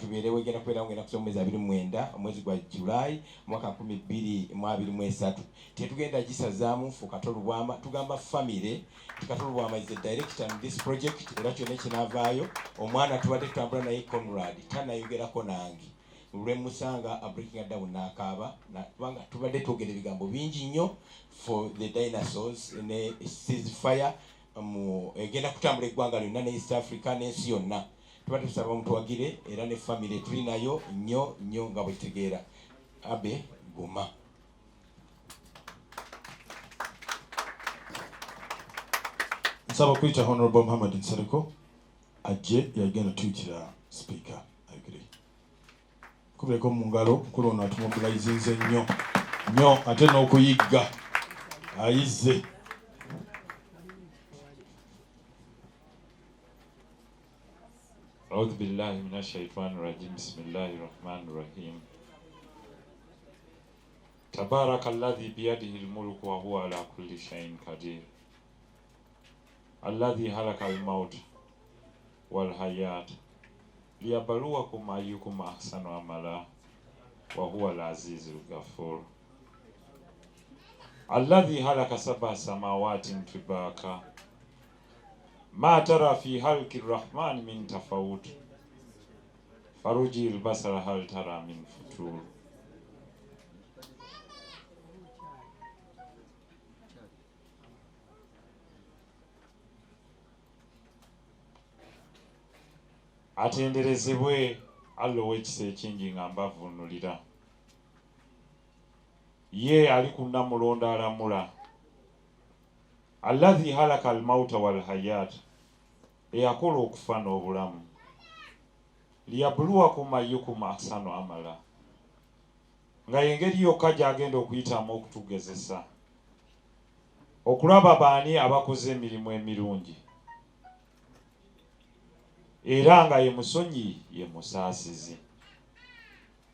Katubeerewo egenda kubeerawo ng'ennaku z'omwezi 29 omwezi gwa July omwaka 2023. Tetugenda gisazaamu ffe Kato Lubwama, tugamba family nti Kato Lubwama is the director in this project, era kyonna ekinaavaayo omwana tubadde tutambula naye Conrad tanayogerako nange lwemusanga a breaking down n'akaaba, kubanga tubadde twogera ebigambo bingi nnyo for the dinosaurs ne ceasefire mu egenda kutambula eggwanga lyonna ne East Africa n'ensi yonna. Tubadde tusaba mutuwagire era ne family tuli nayo nnyo nnyo nga bwe kitegeera. Abe guma. Nsaba kuyita Honorable Muhammad Nsereko ajje, yagenda tuyitira speaker ayogere. Kubireko mu ngalo mukulu ono atumobilizinze nnyo nnyo ate n'okuyigga ayizze. Audhu billahi minash shaitani rajim. Bismillahi rahmani rahim. Tabaraka alladhi biyadihi almulku wa huwa ala kulli shay'in qadir. Alladhi halaka almaut wal hayat liyabluwakum ayyukum ahsanu amala wa huwa al-azizul ghafur. Alladhi halaka sab'a samawatin tibaka ma tara fi halki rrahmani min tafawut faruji albasara hal tara min futur. Atenderezebwe Allah ow'ekisa ekingi nga mbavvuunulira. Ye ali ku nnamulondo alamula. Alladhi halaka almauta wal hayat, eyakola okufa n'obulamu. Liyabluwakum ayyukum ahsanu amala, nga y'engeri yokka gy'agenda okuyitamu okutugezesa okulaba baani abakoze emirimu emirungi, era nga ye musonyiyi ye musaasizi.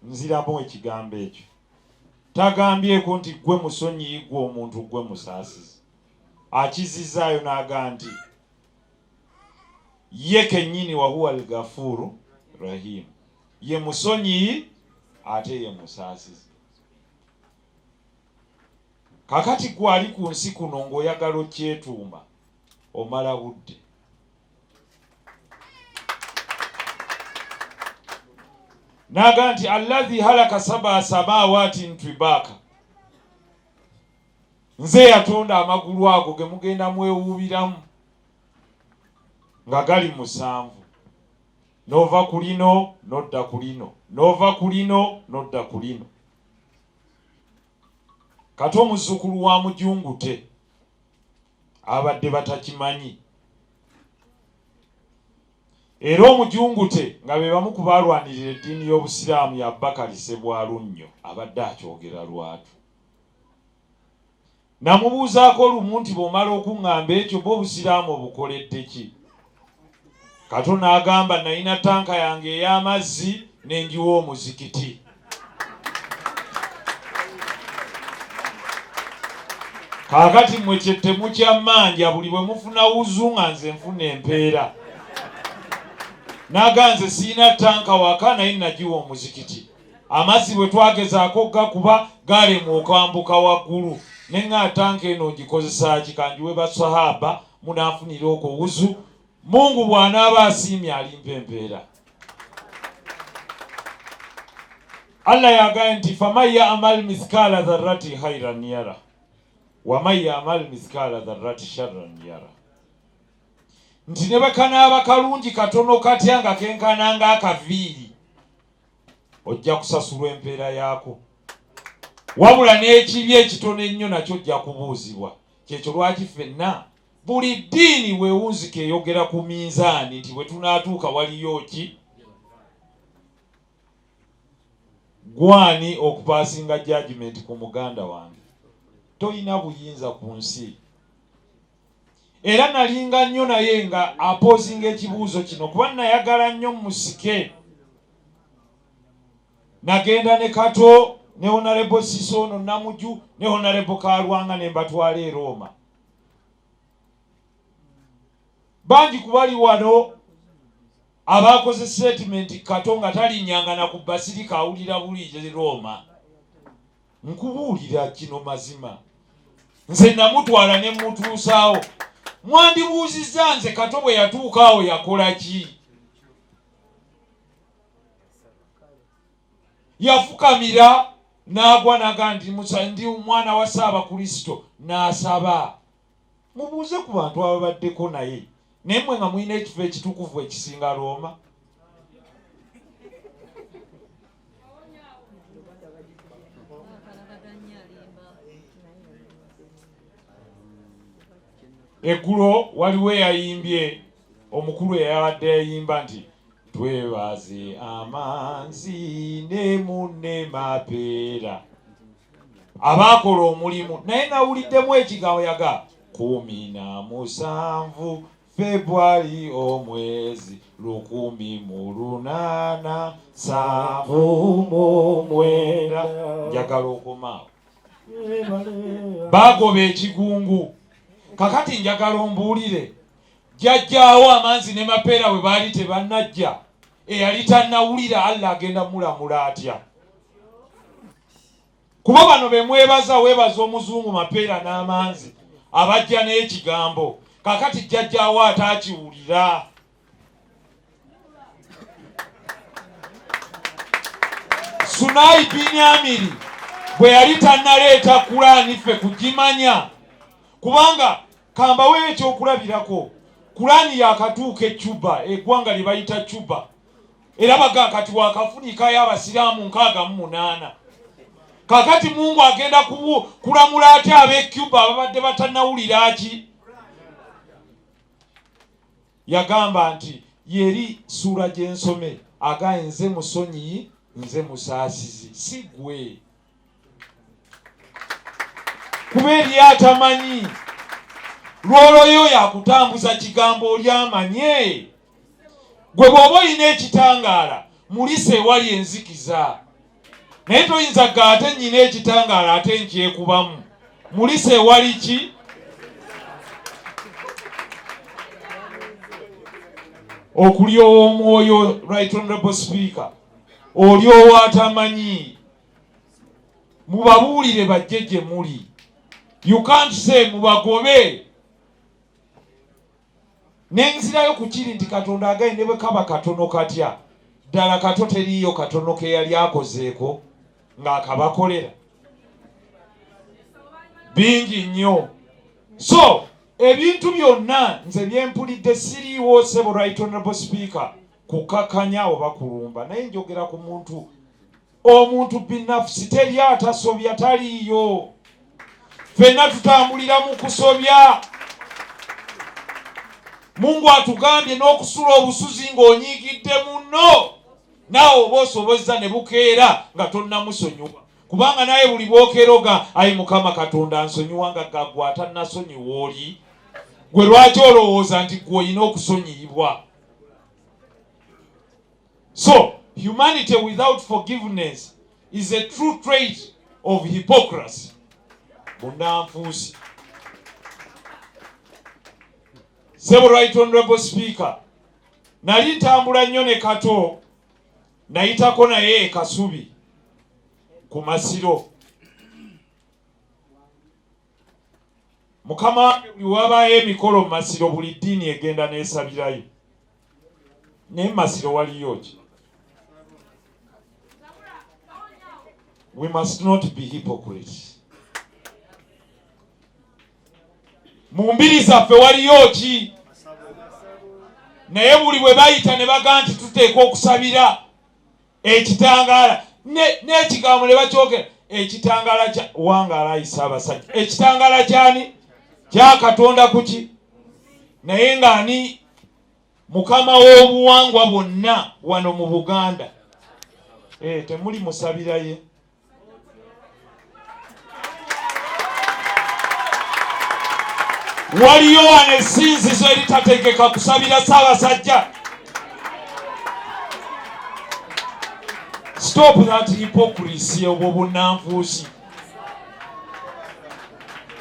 Nziramu ekigambo ekyo. Tagambyeko nti ggwe musonyiyi ggwe omuntu ggwe musaasizi. Akizizzaayo n'agaa nti ye kennyini wahuwa al-Ghafuuru Rahim, ye musonyiyi ate ye musaasizi. Kakati ggwe ali ku nsi kuno ng'oyagala okyetuuma omala budde. N'agaa nti alladhi halaka sab'a samawati tibaka, nze yatonda amagulu ago ge mugenda mwewuubiramu nga gali 7, n'ova ku lino n'odda ku lino, n'ova ku lino n'odda ku lino. Kati omuzzukulu wa Mujungute abadde batakimanyi, era Omujungute nga be bamu ku baalwanirira eddiini y'Obusiraamu ya Bakari Ssebwalunnyo abadde akyogera lwatu. Namubuuzaako lumu nti bw'omala okuŋŋamba ekyo bwo Obusiraamu obukoledde ki? Kato n'agamba nalina ttanka yange ey'amazzi ne ngiwa omuzikiti. Kaakati mmwe kye temukyamanja, buli bwe mufuna wuzu nga nze nfuna empeera. N'agamba nze sirina ttanka waka naye nagiwa omuzikiti. Amazzi bwe twagezaako gakuba gaalemwa okwambuka waggulu, ne ŋŋaa ttanka eno ngikozesa ki, kangiwe basahaba munaafunira okwo wuzu, Mungu bw'anaaba asiimye alimpa empeera. Allah yagambye nti faman ya'mal mithqala dharrati khairan yara wa man ya'mal mithqala dharrati sharran yara, nti ne bwe kanaaba kalungi katono katya nga kenkana ng'akaviiri ojja kusasulwa empeera yaako, wabula n'ekibi ekitono ennyo nakyo ojja kubuuzibwa. Kyekyo lwaki ffenna buli ddiini weewunzika eyogera ku minzaani nti bwe tunaatuuka waliyo ki gwani okupaasinga judgment ku muganda wange. Toyina buyinza ku nsi. Era nalinga nnyo naye nga apoozinga ekibuuzo kino kuba nayagala nnyo musike. Nagenda ne Kato ne Honorable Sisono Namuju ne Honorable Kalwanga ne mbatwala e Roma. Bangi ku bali wano Abakoze statement Kato nga talinnyanga na ku basirika awulira buli Roma. Nkubuulira kino mazima, nze namutwala ne mutuusaawo. Mwandibuuzizza nze Kato bwe yatuuka awo yakola ki? Yafukamira n'agwa n'agamba nti ndi mwana wa Ssaabakristo, n'asaba. Mubuuze ku bantu ababaddeko naye, naye mmwe nga mulina ekifo ekitukuvu ekisinga Rooma. Eggulo waliwo eyayimbye, omukulu eyabadde yayimba nti twebaze amanzi ne munne mapeera abaakola omulimu, naye nawuliddemu ekigambo yaga 17 Februari omwezi 1879. Njagala okomaawo. Bagoba ekigungu. Kakati njagala ombuulire, jjajjaawo amanzi ne mapeera bwe baali tebannajja, eyali tannawulira Allah agenda mulamula atya? Kuba bano be mwebaza, weebaza omuzungu mapeera n'amanzi abajja n'ekigambo. Kakati jjajjaawo ataakiwulira. Sunai bin Amiri bwe yali tannaleeta Kulaani ffe kugimanya, kubanga kambawe ekyokulabirako, Kulaani yakatuuka e Cuba, eggwanga lye bayita Cuba, era baga kati wakafunikayo abasiraamu 68. Kakati Mungu agenda kulamula atya ab'e Cuba ababadde batannawulira ki? Yagamba nti yeri ssuula gye nsome, agaye nze musonyiyi, nze musaasizi, si gwe. Kuba eri atamanyi lwoloyo yakutambuza kigambo oli amanye. Gwe bw'oba olina ekitangaala mulisa ewali enzikiza, naye toyinza ga ate nnyina ekitangaala ate nkyekubamu. Mulisa ewali ki? Okulyowa omwoyo, Right Honorable Speaker, olyowa atamanyi. Mubabuulire bajje gye muli. You can't say mubagobe. Nenzirayo ku kiri nti Katonda agaye ne bwe kaba katono katya, ddala Kato teriiyo katono ke yali akozeeko ng'akabakolera bingi nnyo. So ebintu byonna nze bye mpulidde siriiwo, ssebo Right Honorable Speaker, kukakanya oba kulumba, naye njogera ku muntu. Omuntu binafsi teri atasobya, taliiyo. Ffenna tutambulira mu kusobya. Mungu atugambye n'okusula obusuzi ng'onyiigidde munno, naawe oba osobozza ne bukeera nga tonnamusonyiwa, kubanga naye buli bw'okeera oga ayi Mukama Katonda nsonyiwa, nga gagwe atannasonyiwa oli gwe. Lwaki olowooza nti gwe olina okusonyiyibwa? So humanity without forgiveness is a true trait of hypocrisy. Bunnanfuusi. Ssebo Right Honorable Speaker, nali ntambula nnyo ne Kato, nayitako naye e Kasubi ku Masiro. Mukama wange buli wabaayo emikolo mu Masiro, buli ddiini egenda n'esabirayo. Naye Masiro waliyo ki? We must not be hypocrites. Mu mbiri zaffe waliyo ki? Naye buli bwe bayita ne bagamba nti tuteekwa okusabira ekitangaala n'ekigambo ne bakyogera, ekitangaala kya wangaala ayi Ssaabasajja, ekitangaala kyani? Kya Katonda kuki? Naye ng'ani mukama w'obuwangwa bwonna wano mu Buganda? Temuli musabiraye. Waliyo wano essinzizo eritategeka kusabira Ssaabasajja. Stop that hypocrisy, obwo bunnanfuusi.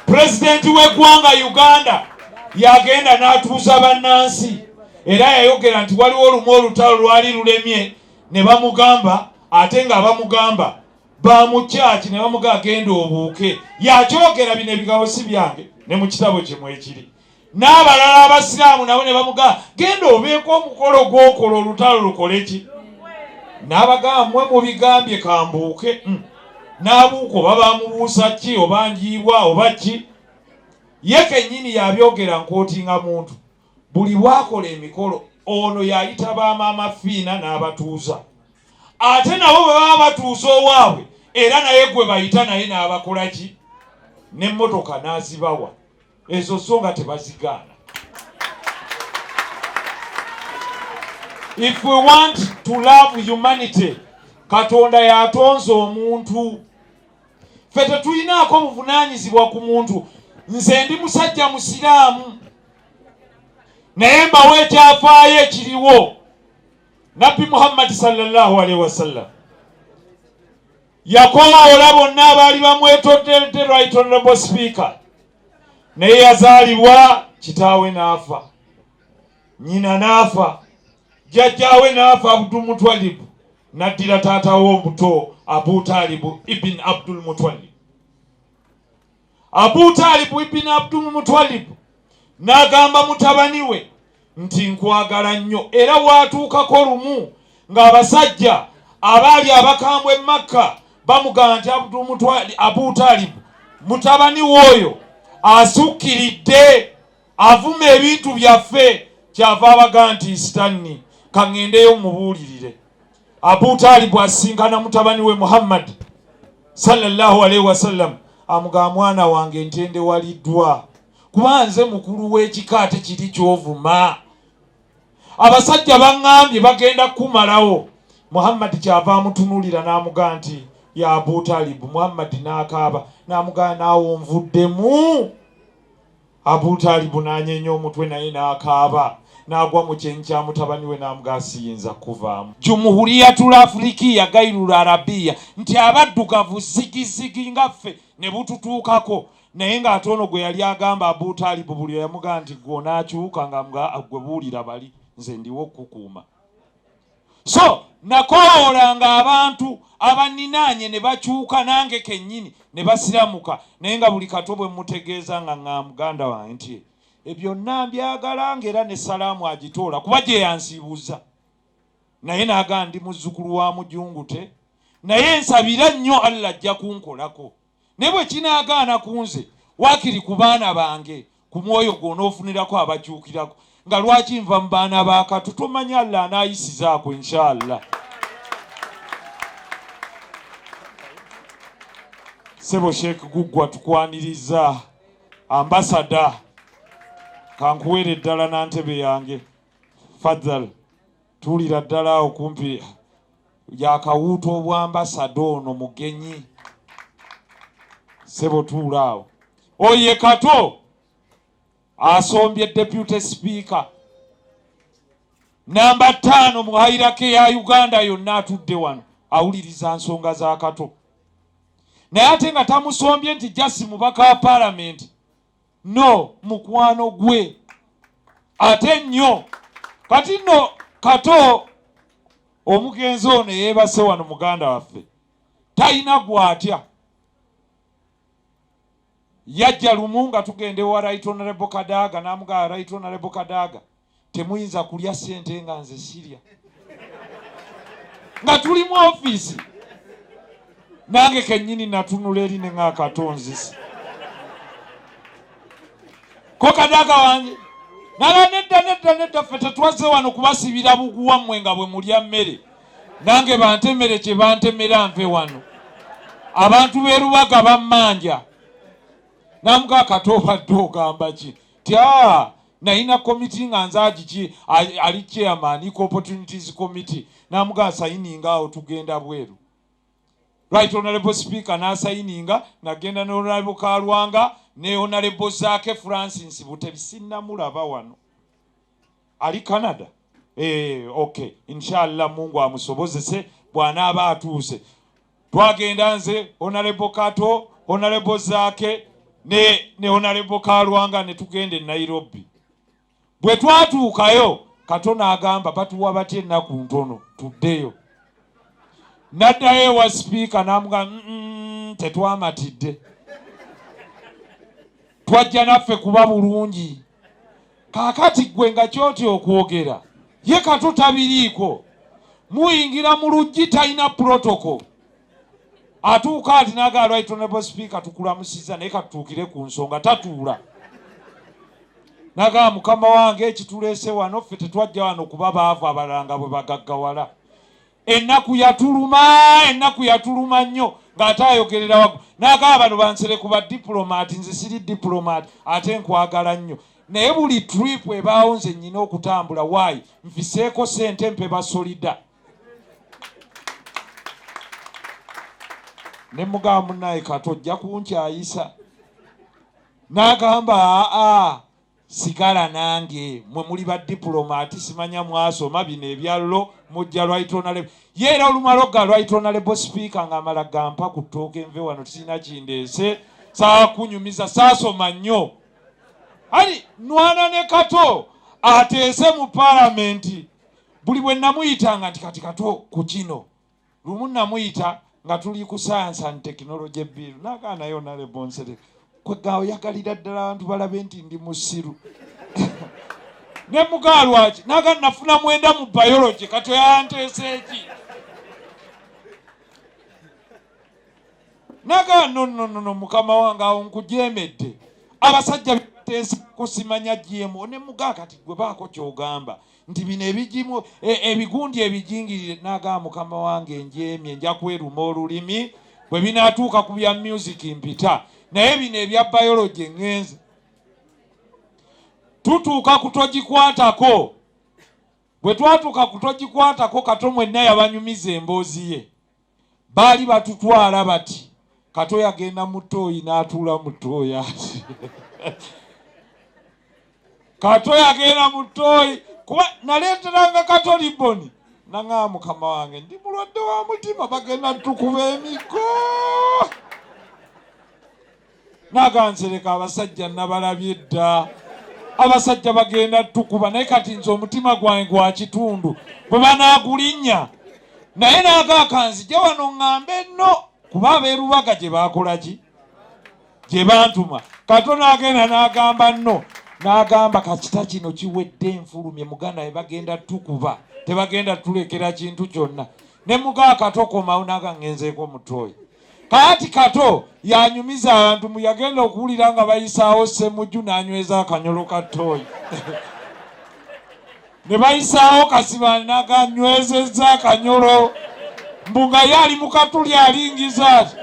Pulezidenti w'eggwanga Uganda yagenda n'atuuza bannansi. Era yayogera nti waliwo olumu olutalo lwali lulemye ne bamugamba, ate nga abamugamba bamukyaki ne bamuga agenda obuuke. Yakyogera bino ebigambo si byange, ne mu kitabo kye mwekiri. N'abalala abasiraamu nabo ne bamugaa genda obeeko omukolo gw'okola olutalo lukole ki, n'abagamba mmwe mubigambye kambuuke. N'abuuka oba bamubuusa ki oba njiibwa oba ki, ye kennyini yabyogera nkootinga muntu. Buli lwakola emikolo ono yayita ba maama Fiina n'abatuuza, ate nabo bwe baba batuuza owaabwe era naye gwe bayita naye n'abakola ki, n'emmotoka n'azibawa. Ezo zo nga tebazigaana. If we want to love humanity, Katonda yatonze omuntu. Ffe tetulinaako buvunaanyizibwa ku muntu. Nze ndi musajja musiraamu, naye mbawo ekyafaayo ekiriwo. Nabbi Muhammad sallallahu alaihi wasallam yakoowoola bonna abaali bamwetodde, Right Honorable Speaker, naye yazaalibwa kitaawe n'afa, nnyina n'afa, jjajjaawe n'afa Abdul Mutwalib, n'addira taata we omuto Abu Talib ibn Abdul Mutwalib. Abu Talib ibn Abdul Mutwalib n'agamba mutabani we nti nkwagala nnyo. Era waatuukako lumu ng'abasajja abaali abakambwe e Makka bamugamba nti Abu Talib mutabani w'oyo asukkiridde, avuma ebintu byaffe. Kyava abaga nti sitanni kaŋŋendeyo mubuulirire. Abu Talib asinkana mutabani we Muhammad sallallahu alaihi wasallam, amugamba mwana wange ntendewaliddwa kuba nze mukulu w'ekika ate kiri ky'ovuma. Abasajja baŋŋambye bagenda kukumalawo. Muhammad kyava amutunuulira n'amugamba nti ya Abu Talib. Muhammad n'akaaba n'amugamba naawe onvuddemu. Abu Talib n'anyeenya omutwe naye n'akaaba n'agwa mu kyenyi kya mutabani we n'amugamba siyinza kuvaamu. Jumuhuriyatul Afrikiya Gairul Arabiya nti abaddugavu zigizigi nga ffe ne bututuukako, naye ng'ate ono gwe yali agamba Abu Talib buli yamugamba nti gwe onaakyuka nga gwe buulira bali nze ndiwo okukuuma. So nakowoolanga abantu abaninaanye ne bakyuka nange kennyini ne basiramuka, naye nga buli Kato bwe mutegeeza nga ŋŋamba muganda wange nti ebyonna mbyagala ng'era ne salaamu agitoola kuba gye yansiibuza, naye n'agamba ndi muzzukulu wa mujungute, naye nsabira nnyo Allah ajja kunkolako, naye bwe kinaagaana ku nze waakiri ku baana bange ku mwoyo gwo onoofunirako abakyukirako. Nga lwaki nva mu baana ba Kato? Tomanyi Allah anaayisizaako inshallah. Sebo Sheikh Guggwa tukwaniriza ambasada, kankuweere ddala na ntebe yange. Fadhal, tuulira ddala awo kumpi yakawuuta obwambasada ono mugenyi. Sebo tuula awo. Oye Kato asombye deputy speaker namba 5 mu hierarchy ya Uganda yonna, atudde wano awuliriza nsonga za Kato, naye ate nga tamusombye nti jasi mubaka wa parliament, no mukwano gwe ate nnyo. Kati nno Kato omugenzi ono yeebase wano muganda waffe talina gw'atya. Yajja lumu nga tugenda ewa Right Honorable Kadaga n'amugamba Right Honorable Kadaga temuyinza kulya ssente nga nze sirya, nga tuli mu ofiisi nange kennyini natunula eri ne nga Katonzisi ko Kadaga wange nala nedda nedda nedda, ffe tetwazze wano kubasibira buguwa mmwe nga bwe mulya mmere, nange bantemere kye bantemera nve wano, abantu b'e Rubaga bammanja. Namuga Kato obadde ogamba ki? Tya nalina komiti nga nze agiki ali chairman Equal Opportunities Committee, namuga sayininga awo tugenda bweru. Right Honorable Speaker n'asayininga, nagenda ne Honorable Kalwanga ne Honorable Zaake Francis Butebi, sinnamulaba wano, ali Canada. Okay, inshallah Mungu amusobozese bw'anaaba atuuse. Twagenda nze Honorable Kato, Honorable Zaake ne Honorable Kalwanga ne tugenda e Nairobi. Bwe twatuukayo Kato n'agamba batuwa batya ennaku ntono tuddeyo. Naddayo ewa sipiika n'amugamba tetwamatidde, twajja naffe kuba bulungi. Kaakati ggwe nga ky'otya okwogera, ye Kato tabiriiko. Muyingira mu luggi talina protocol. Atuuka ati n'agamba Right Honorable Speaker tukulamusizza naye katutuukire ku nsonga, tatuula. N'agamba mukama wange ekituleese wano ffe tetwajja wano kuba baavu abalala nga bwe bagaggawala. Ennaku yatuluma, ennaku yatuluma nnyo ng'ate ayogerera waggulu. N'agamba bano bansere ku ba diplomat, nze siri diplomat ate nkwagala nnyo. Naye buli trip ebaawo nze nnyina okutambula, why? Nfiseeko ssente mpe basolida. Ne mugamba munnaye Kato ojja kunkyayisa. N'agamba aa sigala nange, mwe muli ba diplomat simanya mwasoma bino ebya law mujja Right Honorable. Ye era olumala okugala Right Honorable Speaker ng'amala gampa ku ttooke nve wano sirina kindeese, saakunyumiza, saasoma nnyo. Ali nwana ne Kato ateese mu palamenti. Buli bwe namuyitanga nti kati Kato ku kino. Lumu namuyita nga tuli ku science and technology bill, n'agamba naye Honorable Nsereko kwegga oyagalira ddala abantu balabe nti ndi musiru. Ne mugamba lwaki? N'agamba nafuna 9 mu biology, kati oyanteese ki? N'agamba no, no, no, no, mukama wange awo nkujeemedde. Abasajja bateesa kusimanya GMO. Ne mugamba kati gwe baako ky'ogamba nti bino ebigimu, ebigundi ebijingirire. N'agamba mukama wange njeemye, nja kweruma olulimi bwe binaatuuka ku bya music mpita, naye bino ebya biology ŋŋenze. Tutuuka ku togikwatako. Bwe twatuuka ku togikwatako, Kato mwenna yabanyumiza emboozi ye. Baali batutwala bati Kato yagenda mu ttooyi n'atuula mu ttooyi ati. Kato yagenda mu ttooyi kuba naleeteranga Kato ribboni. Nangamba mukama wange ndi mulwadde wa mutima, bagenda tukuba emiggo. Nagansereka abasajja nabalabye dda, abasajja bagenda tukuba, naye kati nze omutima gwange gwa kitundu bwe banaagulinnya. Naye n'agaaka nzije wano ŋŋambe nno, kuba ab'e Rubaga gye baakola ki? Gye bantuma. Kato n'agenda n'agamba nno, n'agamba kakita kino kiwedde nfulumye muganda we bagenda tukuba, tebagenda tulekera kintu kyonna. Ne mugaa Kato komawo n'aga ŋŋenzeeko mu ttooyi. Kaati Kato yanyumiza abantu mu yagenda okuwulira nga bayisaawo Ssemujju n'anyweza akanyolo ka ttooyi. Ne bayisaawo Kasibante n'aganywezezza akanyolo, mbu nga ye ali mu katuli alingiza ati.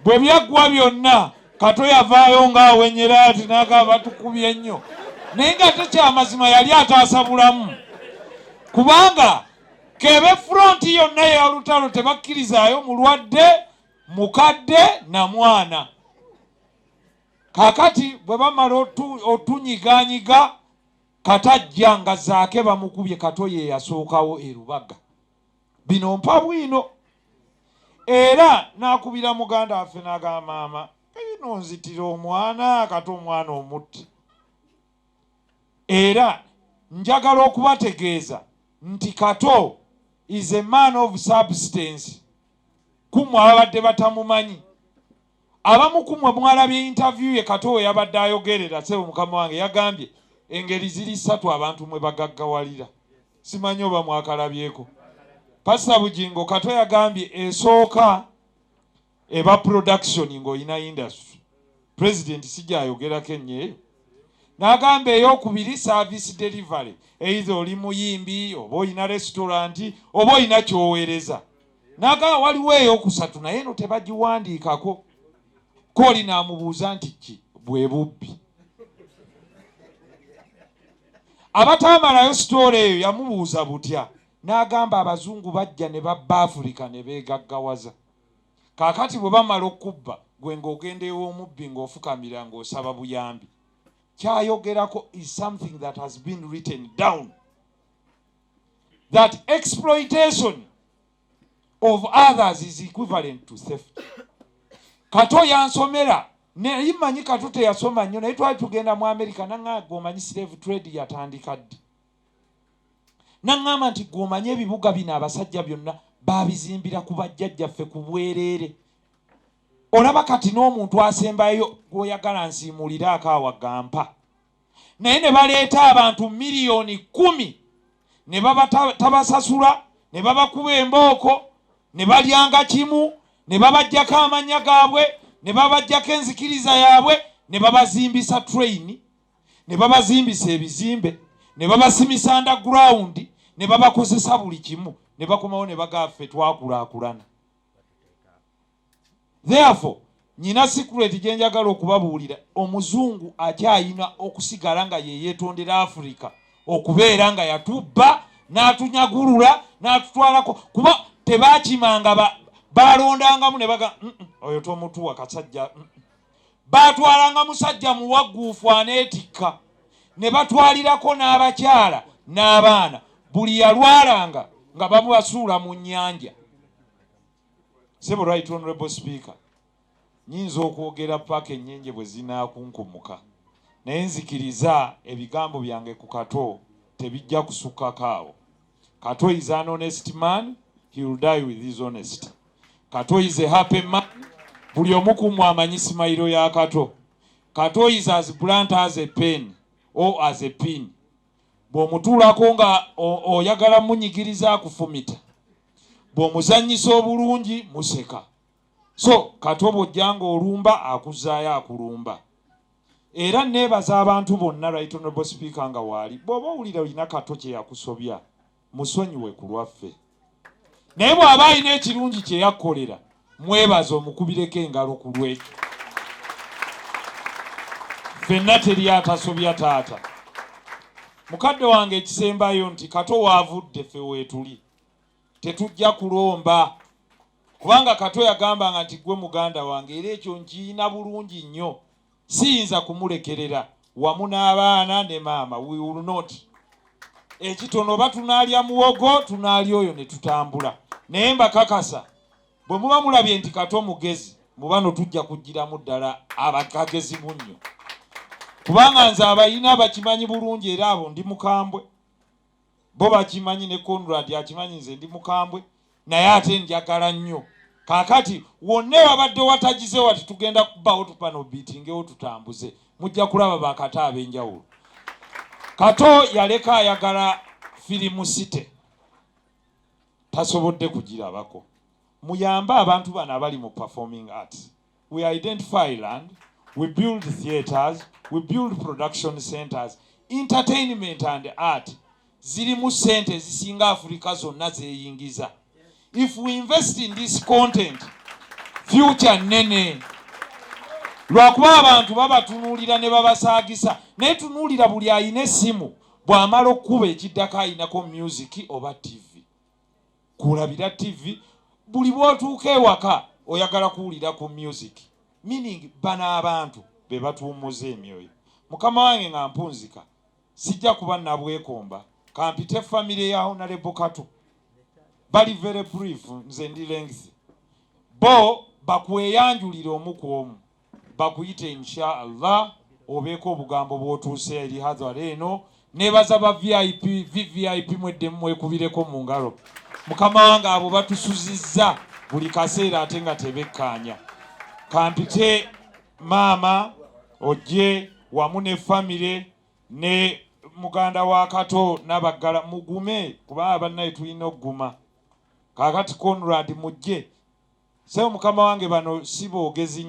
Bwe byaggwa byonna Kato yavaayo ng'awenyera ati n'agamba batukubye nnyo. Naye nga tekyamazima yali ataasa bulamu, kubanga kebe fronti yonna ey'olutalo tebakkirizaayo mulwadde, mukadde na mwana. Kaakati bwe bamala otunyigaanyiga, Katajja nga Zaake bamukubye, Kato ye yasookawo e Rubaga. Bino mpa bwino. Era n'akubira muganda waffe n'agamba maama, eno nzitira omwana, Kato omwana omutte. Era njagala okubategeeza nti Kato is a man of substance. Kummwe ababadde batamumanyi. Abamu kummwe mwalabye interview ye Kato we yabadde ayogerera, ssebo mukama wange yagambye engeri ziri ssatu abantu mwe bagaggawalira. Simanyi oba mwakalabyeko. Pastor Bugingo Kato yagambye esooka eba production ng'olina industry. President sijjayogerako ennyo eyo. N'agamba ey'okubiri service delivery, either oli muyimbi oba olina restaurant oba olina ky'oweereza. N'agamba waliwo ey'okusatu naye eno tebagiwandiikako. Kooli n'amubuuza nti ki? Bwe bubbi. Abataamalayo sitoola eyo yamubuuza butya? N'agamba abazungu bajja ne babba Africa ne beegaggawaza. Kaakati bwe bamala okubba, gwe ng'ogenda ew'omubbi ng'ofukamira ng'osaba buyambi. Kyayogerako is something that has been written down. That exploitation of others is equivalent to theft. Kato yansomera, naye mmanyi Kato teyasoma nnyo, naye twali tugenda mu America n'aŋŋamba omanyi slave trade yatandika ddi? Naŋŋamba nti gwe omanye ebibuga bino abasajja byonna babizimbira ku bajjajjaffe ku bwereere. Olaba kati n'omuntu asembayo gw'oyagala nsiimuulire akaawa gampa, naye ne baleeta abantu 10 miliyoni ne babatabasasula, ne babakuba embooko, ne balyanga kimu, ne babajjako amannya gaabwe, ne babajjako enzikiriza yaabwe, ne babazimbisa train, ne babazimbisa ebizimbe, ne babasimisa underground, ne babakozesa buli kimu, ne bakomawo ne bagaffe twakulaakulana. Therefore nyina secret gye njagala okubabuulira. Omuzungu akyayina okusigala nga yeyeetondera Africa okubeera nga yatubba n'atunyagulula n'atutwalako, kuba tebakimanga, balondangamu ne baga oyo tomutuwa kasajja. Batwalanga musajja muwagguufu aneetikka, ne batwalirako n'abakyala n'abaana. Buli yalwalanga nga bamubasuula mu nnyanja. Sebo Right Honorable Speaker, nyinza okwogera paaka ennyingi bwe zinaakunkumuka, naye nzikiriza ebigambo byange ku Kato tebijja kusukkako awo. Kato is an honest man, he will die with his honesty. Kato is a happy man. Buli omu ku mmwe amanyi smile ya Kato. Kato is as blunt as a pen or as a pin. Bw'omutuulako nga oyagala munyigiriza, akufumita. Bw'omuzannyisa obulungi, museka. So Kato bw'ojja ng'olumba, akuzaayo akulumba. Era neebaza abantu bonna. Right Honorable Speaker, nga waali, bw'oba owulira olina Kato kye yakusobya, musonyiwe ku lwaffe, naye bw'aba alina ekirungi kye yakkolera, mwebaza, omukubireko engalo ku lwekyo. Ffenna teri atasobya. Taata mukadde wange, ekisembayo nti Kato waavudde, ffe weetuli, tetujja kulomba, kubanga Kato yagambanga nti gwe muganda wange, era ekyo nkiina bulungi nnyo, siyinza kumulekerera wamu n'abaana ne maama. We will not. Ekitono oba tunaalya muwogo, tunaalya oyo ne tutambula. Naye mbakakasa, bwe muba mulabye nti Kato mugezi, mubano tujja kugiramu ddala abakagezi munnyo, kubanga nze abayina bakimanyi bulungi, era abo ndi mukambwe, bo bakimanyi, ne Conrad akimanyi, nze ndi mukambwe, naye ate njagala nnyo. Kaakati wonna ewabadde watagize wati, tugenda kubawo tupano biitingewo tutambuze, mujja kulaba bakato ab'enjawulo. Kato yaleka ayagala Film City, tasobodde kugirabako. Muyambe abantu bano abali mu performing arts. We identify land, we build theatres, we build production centers. Entertainment and art zirimu sente ezisinga Africa zonna zeyingiza. If we invest in this content, future nene, lwakuba abantu babatunuulira ne babasaagisa. Naye tunuulira buli ayina essimu, bw'amala okkuba ekiddako ayinako music oba TV, kulabira TV. Buli bw'otuuka ewaka oyagala kuwulira ku music, meaning bano abantu be batuwummuza emyoyo. Mukama wange, nga mpunzika, sijja kuba nabwekomba, kampite famire ya Honorable Kato. Bali very brief, nze ndi length. Bo bakweyanjulira omu ku omu, bakuyite insha Allah, obeeko obugambo bw'otuuse eri hadhara eno. Nebaza ba VIP, VVIP, mweddemu mwekubireko mu ngalo. Mukama wange, abo batusuzizza buli kaseera ate nga tebekkaanya. Kampite maama ojje wamu ne famire ne muganda wa Kato n'abaggala. Mugume, kubanga bannaye tulina okuguma. Kaakati Conrad, mujje sebo. Mukama wange, bano si boogezi.